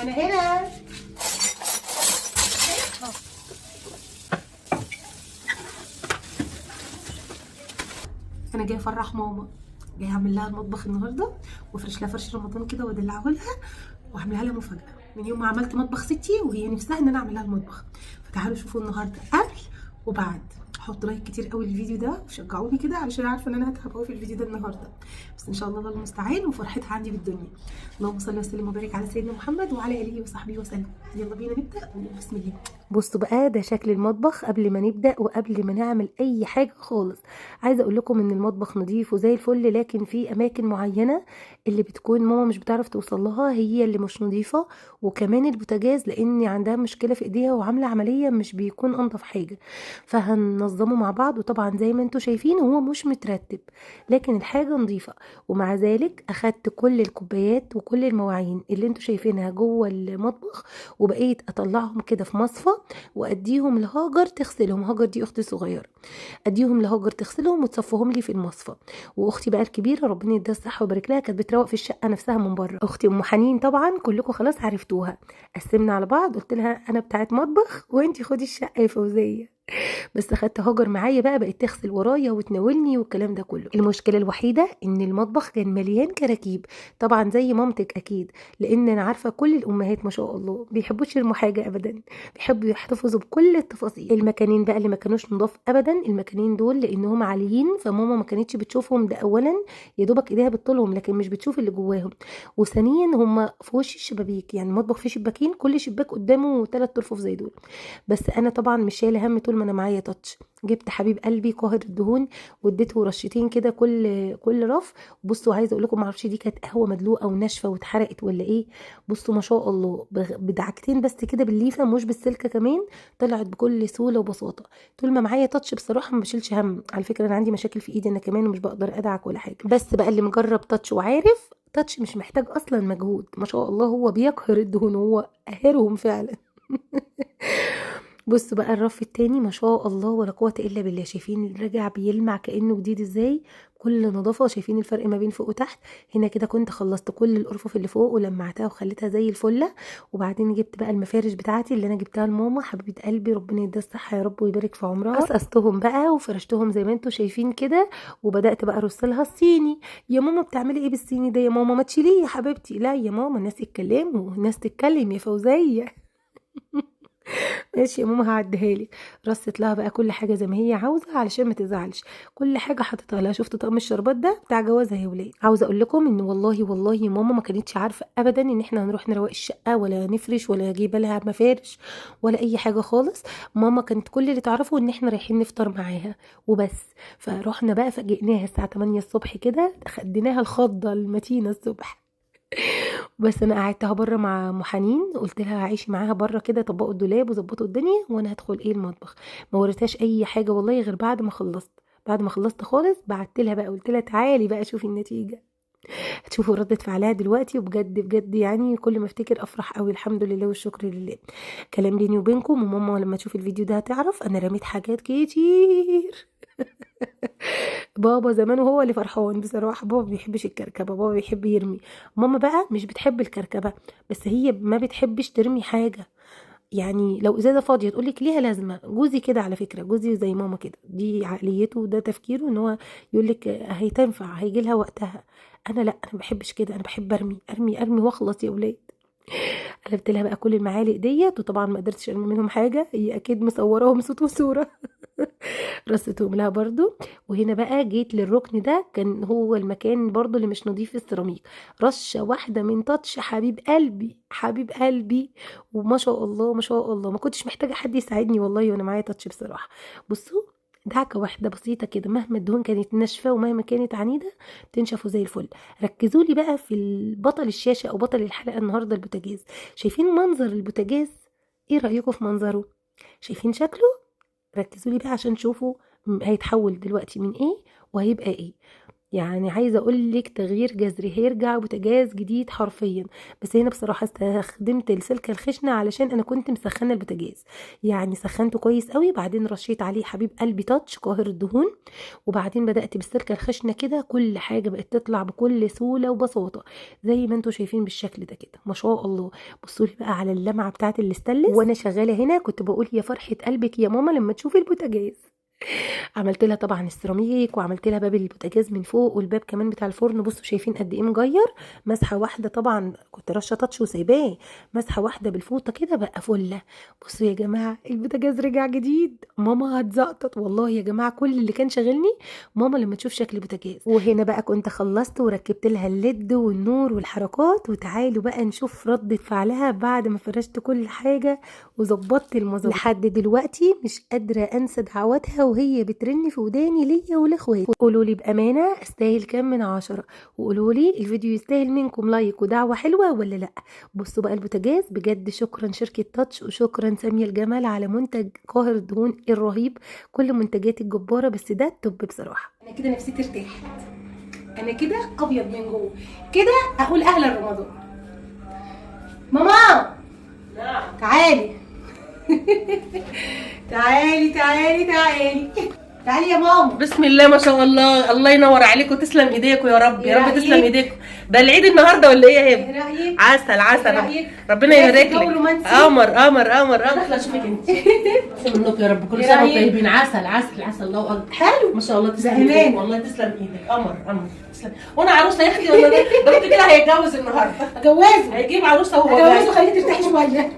انا هنا. انا جاية افرح ماما، جاية اعمل لها المطبخ النهارده وافرش لها فرش رمضان كده وادلعه لها واعملها لها مفاجاة. من يوم ما عملت مطبخ ستي وهي نفسها ان انا اعمل لها المطبخ، فتعالوا شوفوا النهارده قبل وبعد. حطوا like كتير قوي للفيديو ده وشجعوني كده علشان عارفه ان انا هتعب قوي في الفيديو ده النهارده، بس ان شاء الله الله المستعان وفرحتها عندي بالدنيا. اللهم صل وسلم وبارك على سيدنا محمد وعلى اله وصحبه وسلم. يلا بينا نبدا، بسم الله. بصوا بقى، ده شكل المطبخ قبل ما نبدا وقبل ما نعمل اي حاجة خالص. عايزه اقول لكم ان المطبخ نظيف وزي الفل، لكن في اماكن معينة اللي بتكون ماما مش بتعرف توصل لها هي اللي مش نظيفة، وكمان البوتاجاز لان عندها مشكلة في ايديها وعامله عملية مش بيكون انضف حاجة، فهننظمه مع بعض. وطبعا زي ما انتم شايفين هو مش مترتب، لكن الحاجة نظيفة. ومع ذلك اخدت كل الكوبايات وكل المواعين اللي انتم شايفينها جوه المطبخ وبقيت اطلعهم كده في مصفى واديهم لهاجر تغسلهم. هاجر دي اختي الصغيرة، اديهم لهاجر تغسلهم وتصفهم لي في المصفى. واختي بقى الكبيرة ربنا يديها الصحة ويبارك لها كانت بتروق في الشقة نفسها من بره. اختي ام حنين طبعا كلكم خلاص عرفتوها، قسمنا على بعض، قلت لها انا بتاعت مطبخ وانتي خدي الشقة يا فوزيه. بس اخدت هاجر معايا بقى، بقت تغسل ورايا وتناولني والكلام ده كله. المشكلة الوحيدة ان المطبخ كان مليان كراكيب، طبعا زي مامتك اكيد، لان انا عارفه كل الامهات ما شاء الله بيحبوش يرموا حاجة ابدا، بيحبوا يحتفظوا بكل التفاصيل. المكانين بقى اللي ما كانوش نضاف ابدا، المكانين دول لانهم عاليين فماما ما كانتش بتشوفهم، ده اولا يا دوبك ايديها بتطولهم لكن مش بتشوف اللي جواهم، وثانيا هم في وش الشبابيك، يعني المطبخ فيه شباكين كل شباك قدامه 3 ترفف زي دول. بس انا طبعا مش شايله هم طول ما انا معايا تاتش. جبت حبيب قلبي قاهر الدهون واديته رشتين كده كل رف. بصوا عايزه اقول لكم ما اعرفش دي كانت قهوة مدلوقه وناشفه واتحرقت ولا ايه، بصوا ما شاء الله بدعكتين بس كده بالليفه مش بالسلكه كمان، طلعت بكل سهولة وبساطة. طول ما معايا تاتش بصراحة ما بشيلش هم. على فكرة انا عندي مشاكل في ايدي انا كمان ومش بقدر ادعك ولا حاجة، بس بقى اللي مجرب تاتش وعارف تاتش مش محتاج اصلا مجهود، ما شاء الله هو بيقهر الدهون، هو قاهرهم فعلا. بصوا بقى الرف التاني ما شاء الله ولا قوة الا بالله، شايفين رجع بيلمع كأنه جديد ازاي، كل نظافة. شايفين الفرق ما بين فوق وتحت. هنا كده كنت خلصت كل الارفف اللي فوق ولمعتها وخليتها زي الفلة. وبعدين جبت بقى المفارش بتاعتي اللي انا جبتها لماما حبيبه قلبي، ربنا يديها الصحة يا رب ويبارك في عمرها. قصقصتهم بقى وفرشتهم زي ما انتم شايفين كده، وبدات بقى ارص لها الصيني. يا ماما بتعملي ايه بالصيني ده يا ماما؟ ما تشيليه يا حبيبتي. لا يا ماما، الناس يتكلموا، الناس تتكلم يا فوزيه. ماشي يا ماما هعديها لك. رصت لها بقى كل حاجة زي ما هي عاوزه علشان ما تزعلش، كل حاجة حطيتها لها. شفت طقم الشربات ده بتاع جوازها يا ولاد. عاوزه اقول لكم ان والله والله ماما ما كانتش عارفه ابدا ان احنا هنروح نروق الشقة ولا نفرش ولا اجيب لها مفارش ولا اي حاجة خالص. ماما كانت كل اللي تعرفه ان احنا رايحين نفطر معاها وبس. فروحنا بقى فاجئناها الساعة 8 الصبح كده، خدناها الخضه المتينة الصبح. بس انا قعدتها بره مع ام حنين، قلت لها عيشي معاها بره كده، طبقوا الدولاب وظبطوا الدنيا وانا هدخل ايه المطبخ. ما وريتهاش اي حاجة والله غير بعد ما خلصت. بعد ما خلصت خالص بعت لها بقى، قلت لها تعالي بقى شوفي النتيجة، هتشوفوا ردة فعلها دلوقتي. وبجد بجد يعني كل ما افتكر افرح قوي، الحمد لله والشكر لله. كلام بيني وبينكم، وماما لما تشوف الفيديو ده هتعرف انا رميت حاجات كتير. بابا زمانه هو اللي فرحان بصراحة، بابا ما بيحبش الكركبه، بابا بيحب يرمي. ماما بقى مش بتحب الكركبه، بس هي ما بتحبش ترمي حاجة، يعني لو ازازة فاضية تقولك ليها لازمه. جوزي كده على فكرة، جوزي زي ماما كده، دي عقليته وده تفكيره، ان هو يقولك هيتنفع هيجي لها وقتها. انا لا، انا ما بحبش كده، انا بحب ارمي ارمي ارمي واخلص يا ولاد. قلبت لها بقى كل المعالق ديت، وطبعا ما قدرتش ارمي منهم حاجة، هي اكيد مصوراهم صوت وصوره. رصيتهم لها برضو. وهنا بقى جيت للركن ده، كان هو المكان برضو اللي مش نظيف السيراميك. رشه واحدة من تاتش حبيب قلبي حبيب قلبي، وما شاء الله ما شاء الله ما كنتش محتاجه حد يساعدني والله وانا معايا تاتش بصراحة. بصوا دعكه واحدة بسيطة كده، مهما الدهون كانت ناشفة ومهما كانت عنيدة بتنشف زي الفل. ركزوا لي بقى في بطل الشاشة او بطل الحلقة النهارده، البوتاجاز. شايفين منظر البوتاجاز؟ ايه رايكم في منظره؟ شايفين شكله؟ ركزوا لي بقى عشان تشوفوا هيتحول دلوقتي من ايه وهيبقى ايه. يعني عايزه اقول لك تغيير جذري، هيرجع بوتاجاز جديد حرفيا. بس هنا بصراحة استخدمت السلكه الخشنة علشان انا كنت مسخنه البوتاجاز، يعني سخنته كويس قوي، بعدين رشيت عليه حبيب قلبي تاتش قاهر الدهون، وبعدين بدات بالسلكه الخشنة كده، كل حاجة بقت تطلع بكل سهولة وبساطة زي ما انتم شايفين بالشكل ده كده ما شاء الله. بصوا لي بقى على اللمعة بتاعه الاستانلس. وانا شغالة هنا كنت بقول يا فرحه قلبك يا ماما لما تشوفي البوتاجاز. عملت لها طبعا السيراميك، وعملت لها باب البوتاجاز من فوق، والباب كمان بتاع الفرن. بصوا شايفين قد ايه مجير، مسحه واحدة طبعا كنت رشه تاتش وسايباه، مسحه واحدة بالفوطه كده بقى فله. بصوا يا جماعة البوتاجاز رجع جديد، ماما هتزقطط والله يا جماعة. كل اللي كان شاغلني ماما لما تشوف شكل البوتاجاز. وهنا بقى كنت خلصت وركبت لها ال LED والنور والحركات، وتعالوا بقى نشوف ردة فعلها بعد ما فرشت كل حاجة وظبطت المظبوط. لحد دلوقتي مش قادرة انسى دعواتها وهي بترن في وداني ليا ولاخواتي. قولوا لي بامانه استاهل كام من 10، وقولوا لي الفيديو يستاهل منكم like ودعوة حلوة ولا لا. بصوا بقى البوتاجاز بجد، شكرا شركة تاتش وشكرا سامية الجمال على منتج قاهر الدهون الرهيب، كل منتجات الجبارة، بس ده ال top بصراحة. انا كده نفسيتي ارتاحت، انا كده ابيض من جوه كده، اقول اهلا رمضان. ماما نعم. تعالي تعالي تعالي تعالي تعالي يا ماما. بسم الله ما شاء الله، الله ينور عليكم، تسلم ايديكم يا رب، يا رب تسلم رأيك؟ ايديكم. ده العيد النهارده ولا ايه يا هبه؟ ايه رايك؟ عسل عسل، إيه رأيك؟ ربنا يبارك جو لك. رومانسي. قمر قمر قمر قمر. داخله اشوفك انت منك يا رب، كل إيه سنة وانتم رأيك؟ طيبين. عسل عسل عسل، الله اكبر، حلو ما شاء الله، تسلم بأمانة. ايدك والله، تسلم ايدك، قمر قمر تسلم. وانا عروسه يا اختي ولا ده؟ ده انت كده هيتجوز النهارده، جوازه هيجيب عروسه وهو جاي. جوازه، خليه ترتاحي شوية.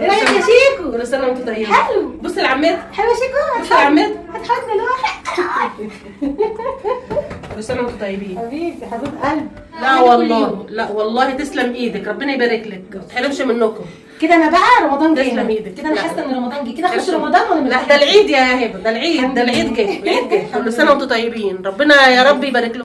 ايه رايك يا شيكو؟ كل سنة وانتم طيبين. حلو. بصي لعمتك، حلو يا شيكو، بصي لعمتك، هتحطنا لوحدك. كل سنة وانتم طيبين. حبيبتي حبيب قلبي. لا والله، لا والله تسلم ايدك، ربنا يبارك لك، ما تحرمش منكم. كده انا بقى رمضان جه، تسلم ايدك. كده انا لا. حاسه ان رمضان جه، كده اخش رمضان وانا لا مرتاحة. ده العيد يا هبه، ده العيد، ده العيد جه، العيد جه. كل سنة وانتم طيبين، ربنا يا رب يبارك لكم.